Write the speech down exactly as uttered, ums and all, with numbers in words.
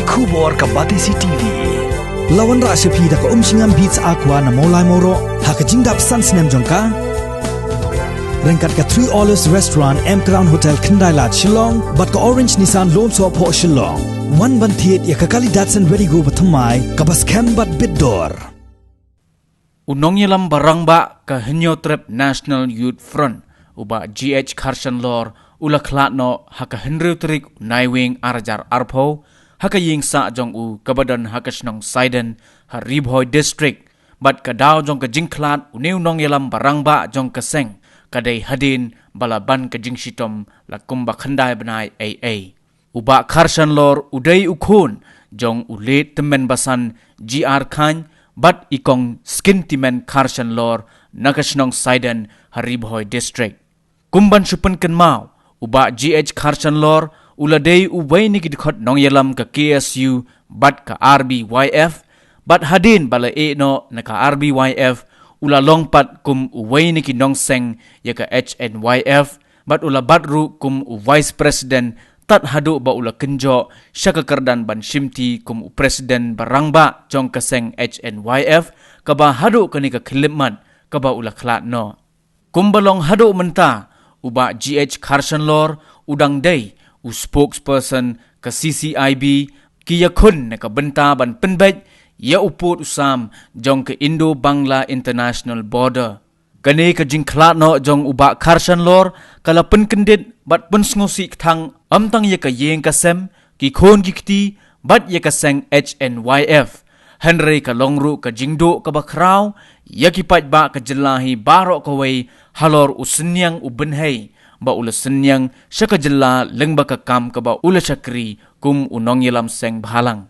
Khubor ka Batesi T V. La wanrah sha phi da ka Umshngam Beats Aqua na Mawlai Mawroh ha ka jingdap san snem jong ka. Ryngkat ka Three Olives Restaurant, M Crown Hotel, Khyndai Lad, Shillong, bad ka Orange Nissan Lone Soh Phoh, Shillong. Wan ban thied ïa ka kali Datsun Redi-GO bathymmai kaba skhem bad bit dor. U nongïalam ba rangbah ka Hynñiewtrep National Youth Front, u Bah G H Kharshanlor, u la khlad noh ha ka hynriew tarik u Naiwieng ar hajar arphew, ha ka ïing sah jong u kaba don ha ka shnong Saiden, ha Ri Bhoi District. Bad ka daw jong ka jingkhlad une u nongïalam ba rangbah jong ka seng ka dei hadien ba la ban ka jingshitom la kumba khyndai bnai ei ei. U Bah Kharshanlor u dei u khun jong u late tymmen basan G R Chyne bad i kong Skin Tymmen Kharshanlor na ka shnong Saiden, ha Ri Bhoi District. Kum ban shu pynkynmaw, u Bah G H Kharshanlor u la dei uwei na ki dkhot nongïalam ka K S U bad ka R B Y F, bad hadien ba la ïeh noh na ka R B Y F, u la long pat kum uwei na ki nongseng ïa ka H N Y F, bad u la bat ruh kum u Vice President, tad haduh ba u la kynjoh sha ka kyrdan ban shimti kum u President ba rangbah jong ka seng H N Y F, kaba haduh kane ka khyllipmat kaba u la khlad noh. Kumba long haduh mynta, u Bah G H Kharshanlor u dang dei u spokesperson ka C C I B, ki ïakhun na ka bynta ban pynbeit ïa u pud u sam jong ka Indo-Bangla International Border. Kane ka jingkhlad noh jong u Bah Kharshanlor ka la pynkyndit bad pynsngewsih kthang ym tang ïa ka ïing ka sem, ki khun ki kti, bad ïa ka seng H N Y F. Hynrei ka long ruh ka jingduh kaba khraw ïa ki paidbah ka jylla hi baroh kawei halor u synñiang u bynhei ba u la synñiang sha ka jylla lyngba ka kam kaba u la shakri kum u nongïalam seng bhalang.